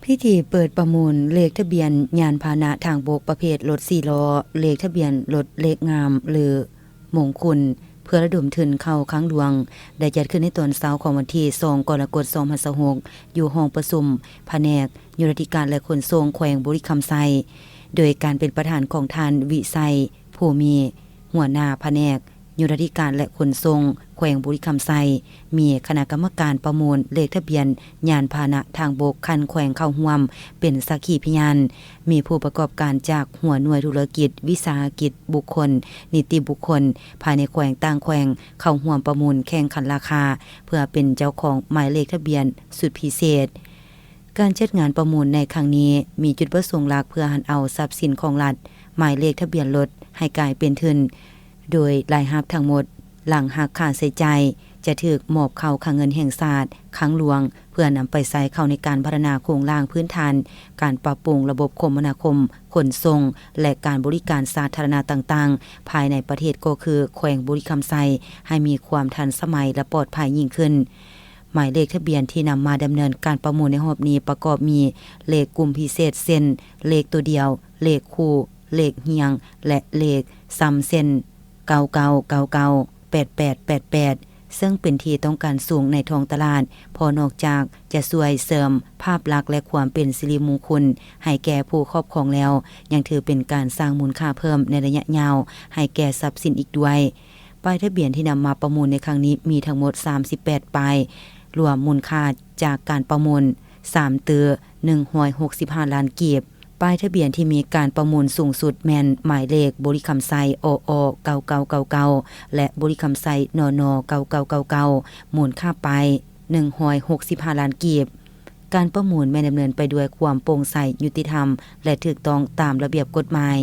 ພິທີເປີດປະມູນເລກທະບຽນຍານພາຫະນະທາງບົກປະເພດລົດສີ່ລໍ້, ເລກທະບຽນລົດເລກງາມ ຫຼື ມົງຄຸນ ເພື່ອລະດົມທຶນເຂົ້າຄັງຫຼວງ ໄດ້ຈັດຂຶ້ນໃນຕອນເຊົ້າຂອງວັນທີສອງ ກໍລະກົດ ສອງພັນຊາວຫົກ ຢູ່ຫ້ອງປະຊຸມພະແນກໂຍທາທິການ ແລະ ຂົນສົ່ງແຂວງບໍລິຄຳໄຊ ໂດຍການເປັນປະທານຂອງທ່ານ ວິໄຊ ພູມີ ຫົວໜ້າພະແນກໂຍທາທິການ ແລະ ຂົນສົ່ງແຂວງບໍລິຄຳໄຊ, ມີຄະນະກຳມະການປະມູນເລກທະບຽນຍານພາຫະນະທາງບົກຂັ້ນແຂວງເຂົ້າຮ່ວມເປັນສັກຂີພະຍານ, ມີຜູ້ປະກອບການຈາກຫົວໜ່ວຍທຸລະກິດ, ວິສາຫະກິດ, ບຸກຄົນ, ນິຕິບຸກຄົນ ພາຍໃນແຂວງ, ຕ່າງແຂວງ ເຂົ້າຮ່ວມປະມູນແຂ່ງຂັນລາຄາ ເພື່ອເປັນເຈົ້າຂອງໝາຍເລກທະບຽນຊຸດພິເສດ. ການຈັດງານປະມູນໃນຄັ້ງນີ້ ມີຈຸດປະສົງຫຼັກເພື່ອຫັນເອົາຊັບສິນຂອງລັດ, ໝາຍເລກທະບຽນລົດ ໃຫ້ກາຍເປັນທຶນ ໂດຍລາຍຮັບທັງໝົດ ຫຼັງຫັກຄ່າໃຊ້ຈ່າຍ ຈະຖືກມອບເຂົ້າຄັງເງິນແຫ່ງຊາດ, ຄັງຫຼວງ ເພື່ອນຳໄປໃຊ້ເຂົ້າໃນການພັດທະນາໂຄງລ່າງພື້ນຖານ, ການປັບປຸງລະບົບຄົມມະນາຄົມ, ຂົນສົ່ງ ແລະ ການບໍລິການສາທາລະນະຕ່າງໆ ພາຍໃນປະເທດ ກໍຄືແຂວງບໍລິຄຳໄຊ ໃຫ້ມີຄວາມທັນສະໄໝ ແລະ ປອດໄພຍິ່ງຂຶ້ນ. ໝາຍເລກທະບຽນທີ່ນຳມາດຳເນີນການປະມູນໃນຮອບນີ້ ປະກອບມີເລກກຸ່ມພິເສດ ເຊັ່ນ ເລກໂຕດຽວ, ເລກຄູ່, ເລກຮຽງ ແລະ ເລກຊຳ ເຊັ່ນ ເກົ້າເກົ້າເກົ້າເກົ້າ ແປດແປດແປດແປດ ເຊິ່ງເປັນທີ່ຕ້ອງການສູງໃນທ້ອງຕະຫຼາດ, ເພາະນອກຈາກຈະຊ່ວຍເສີມພາບລັກ ແລະ ຄວາມເປັນສິລິມຸງຄຸນໃຫ້ແກ່ຜູ້ຄອບຄອງແລ້ວ, ຍັງຖືເປັນການສ້າງມູນຄ່າເພີ່ມໃນໄລຍະຍາວໃຫ້ແກ່ຊັບສິນອີກດ້ວຍ. ປ້າຍທະບຽນທີ່ນຳມາປະມູນໃນຄັ້ງນີ້ມີທັງໝົດສາມສິບແປດປ້າຍ, ລວມມູນຄ່າຈາກການປະມູນສາມຕື້ໜຶ່ງຮ້ອຍຫົກສິບຫ້າລ້ານກີບ. ປ້າຍທະບຽນທີ່ມີການປະມູນສູງສຸດແມ່ນໝາຍເລກບໍລິຄຳໄຊ ອອ ເກົ້າເກົ້າເກົ້າເກົ້າ ແລະ ບໍລິຄຳໄຊ ນນ ເກົ້າເກົ້າເກົ້າເກົ້າ ມູນຄ່າປ້າຍໜຶ່ງຮ້ອຍຫົກສິບຫ້າລ້ານກີບ. ການປະມູນແມ່ນດຳເນີນໄປດ້ວຍຄວາມໂປ່ງໃສ, ຍຸຕິທຳ ແລະ ຖືກຕ້ອງຕາມລະບຽບກົດໝາຍ.